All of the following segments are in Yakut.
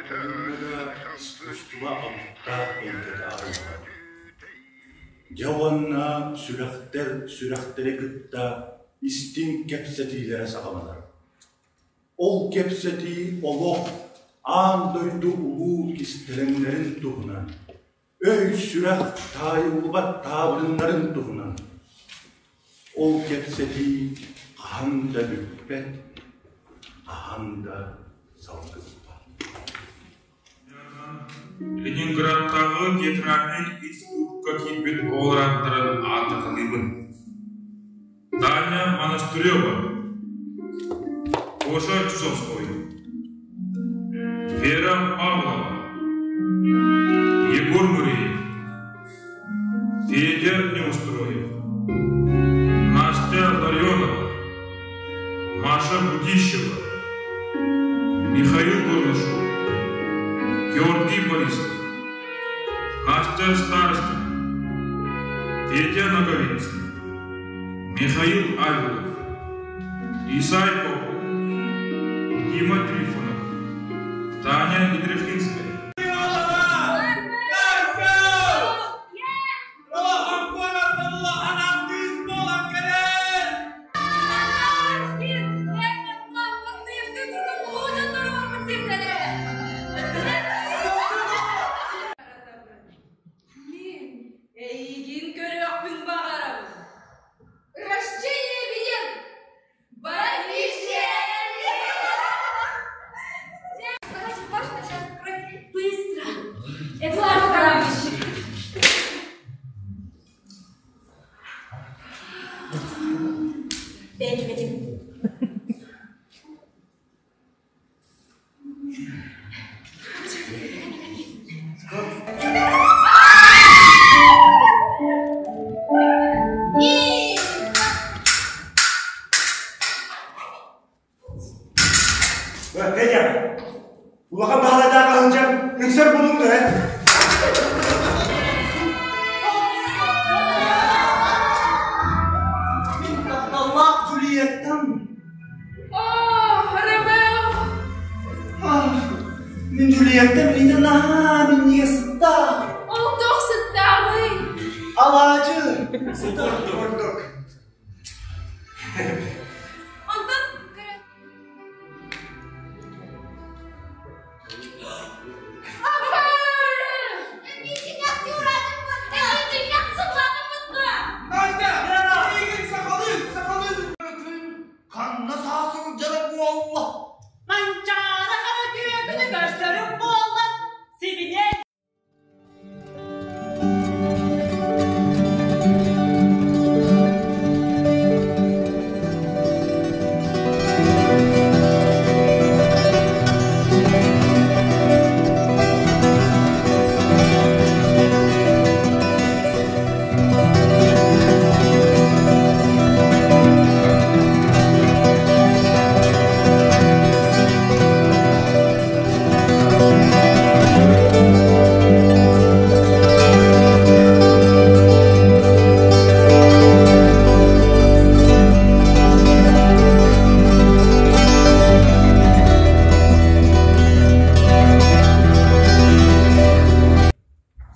Айымньы да искусство алыптаах эйгэтэ арыллар. Дьэ уонна сүрэхтэр сүрэхтэри кытта истиҥ кэпсэтиилэрэ саҕаланар. Ол кэпсэтии олох, аан дойду улуу кистэлэҥнэрин туһунан, өй-сүрэх таайыллыбат таабырыннарын туһунан. Ол кэпсэтии хаһан да бүппэт, хаһан да салгыппат. Ленинградтааҕы театральнай институкка киирбит оҕолор ааттарын ааттаталыыбын. Таня Монастырева, Гоша Чусовской, Вера Павлова, Егор Муреев, Федя Неустроев, Настя Ларионова, Маша Будищева, Михаил Горлышев, Георгий Борисов, Настя Старостина, Петя Ноговицын, Михаил Авилов, Исай Попов, Дима Трифонов, Таня Идрехинская. Мин эйигин көрүөхпүн баҕарабын. Рождение Венеры! Быстро! Эдуард Абрамович! Бэйэтин Петя, улахан баһылайдаах сылдьан үҥсэр булуҥ дуо, эн? Мин тапталлаах Джульеттам. О, Ромео! Мин Джульетта билиитэ наһаа минньигэс сыттаах. Ол туох сыттааҕый? Алаадьы сытар курдук. Онтон Ханна саа сылдьара буолла? Манчаары хара күөкүнү көрсөрүм буолла, сибиниэй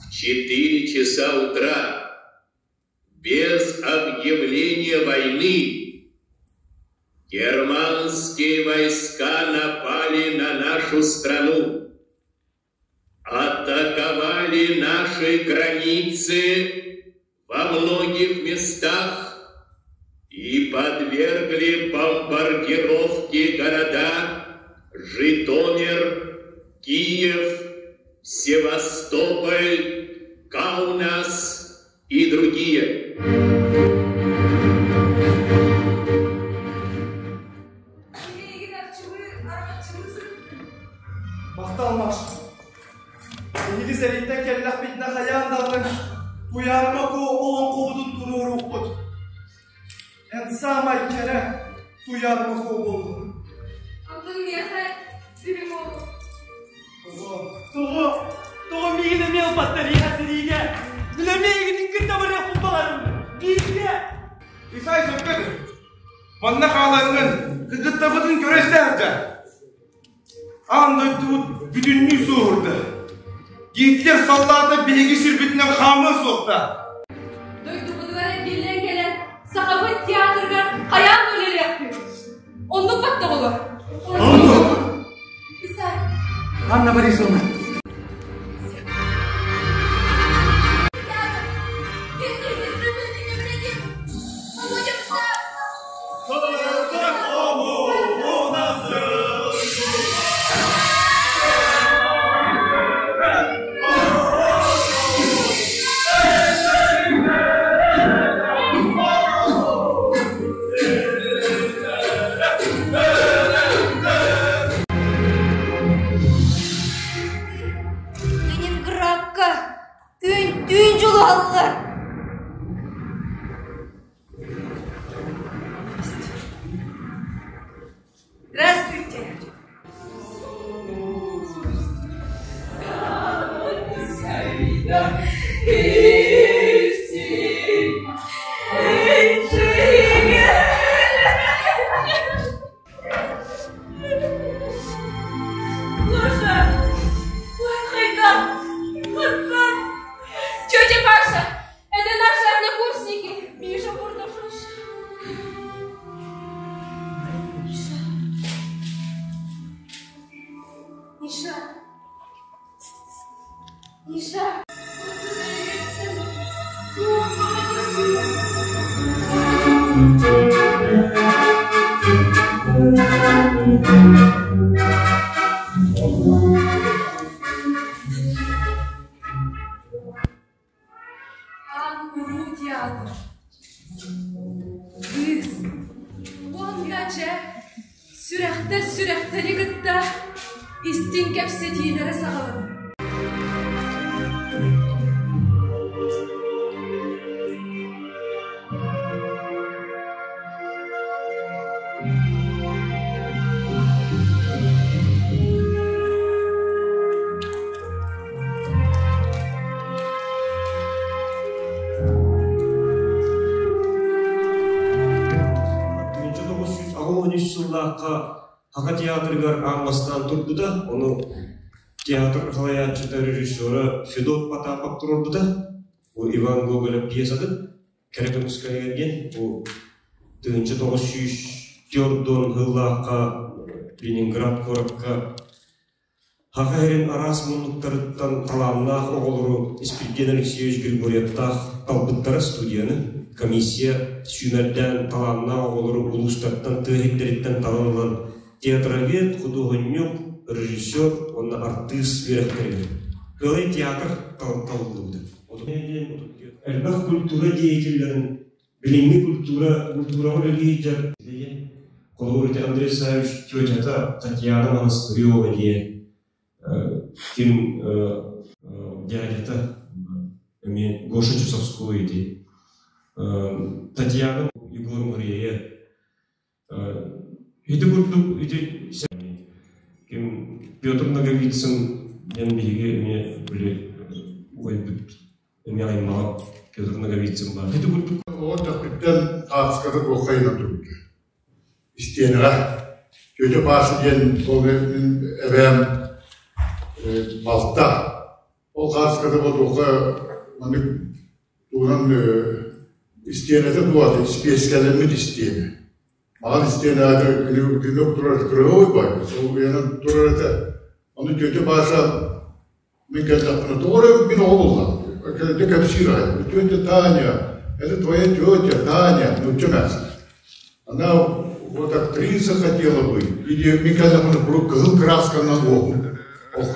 В четыре часа утра, без объявления войны, германские войска напали на нашу страну, атаковали наши границы во многих местах и подвергли бомбардировке города Житомир, Киев, Севастополь, Каунас и другие. Махтал, Маша. Эһиги сэрииттэн кэллэхпитинэ хайаан даҕаны Туйаарыма Куо олоҥхобутун туруоруохпут. Эн саамай кэрэ Туйаарыма Куо буоллун. Антон миэхэ үрүҥ уол. Тоҕо, тоҕо, тоҕо миигин эмиэ ылбаттар ийэ сэриигэ? Мин эмиэ эйигин кытта барыахпын. Исай сөпкө этэр. Манна хаалаҥҥын кыргыттарбытын көрө истэ сылдьар. Аан дойдубут бүтүннүү суоһурда. Гитлер саллаата биһиги сирбитинэн хаамыа суохтаах. Дойдубутугар эргиллэн кэлэн Сахабыт театрыгар хайаан да үлэлиэхпит. Оннук баттаҕылар. Оннук. Исай. Анна Борисовна. Ленинградка күн-түүн дьулуһаллар. Здравствуйте. Тетя Паша, это наши однокурсники, Миша Бурдашев. Миша. Миша. Миша. Аан уруу театр. Кыыс уонна дьэ сүрэхтэр сүрэхтэри кытта истиҥ кэпсэтиилэрэ саҕаланар. Үс сыллаахха Саха театрыгар аан бастаан турбута, ону театр салайааччыта, режиссера Федот Потапов туруорбута. Бу Иван Гоголев пьесатын «Кэрэ көмүскэлигэр» диэн бу 1904 сыллаахха Ленинград куоракка Саха сирин араас муннуктарыттан талааннаах оҕолору Испирдиэн Алексеевич Григорьевтаах талбыттара студияны. Комиссия сүүмэрдээн талааннаах оҕолору улуустартан, тыа иһиттэриттэн талан ылан театровед, худуоһунньук, режиссер уонна артыыс үөрэхтэригэр Кыалай театр талыллыбыта. Элбэх культура деятеллэрин билиҥҥи культура культураҕа үлэлии сылдьар Холобур, ити Андрей Саввич тетята Татьяна Монастырева диэн ким дядята эмиэ Гоша Чусовской ити Татьяна Егор Мурея ити курдук ити ким Петр Ноговицын диэн биһиги эмиэ били уойбут эмиэ аймаҕа Петр Ноговицын баар. Ити курдук Оҕо төрпүттэн хаартыската туоххайынан турбута. Истиэнэҕэ тетя Паша диэн ол мин эбээм балта. Ол хаартыската туохха маннык тугунан истиэнэтэ буолар, испиэскэлэммит истиэнэ. Маҕан истиэнэҕэ күнүк турар кырыһы бай, солбуйанан турар этэ. Ону тетя Паша Мин кэллэхпинэ, тоҕо эрэ мин оҕо буоллаҕым. Кэлдэ кэпсиир аҕай. Тетя Таня, это твоя тетя Таня, нуучча эмээхсин. Она вот актриса хотела быть. Или мин кэллэхпинэ куруук кыһыл красканан уоһун. Ох,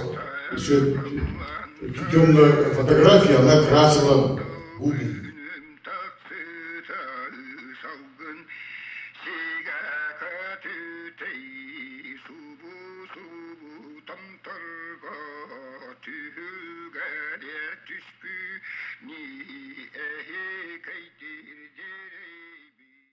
еще темная фотография, она красила губы.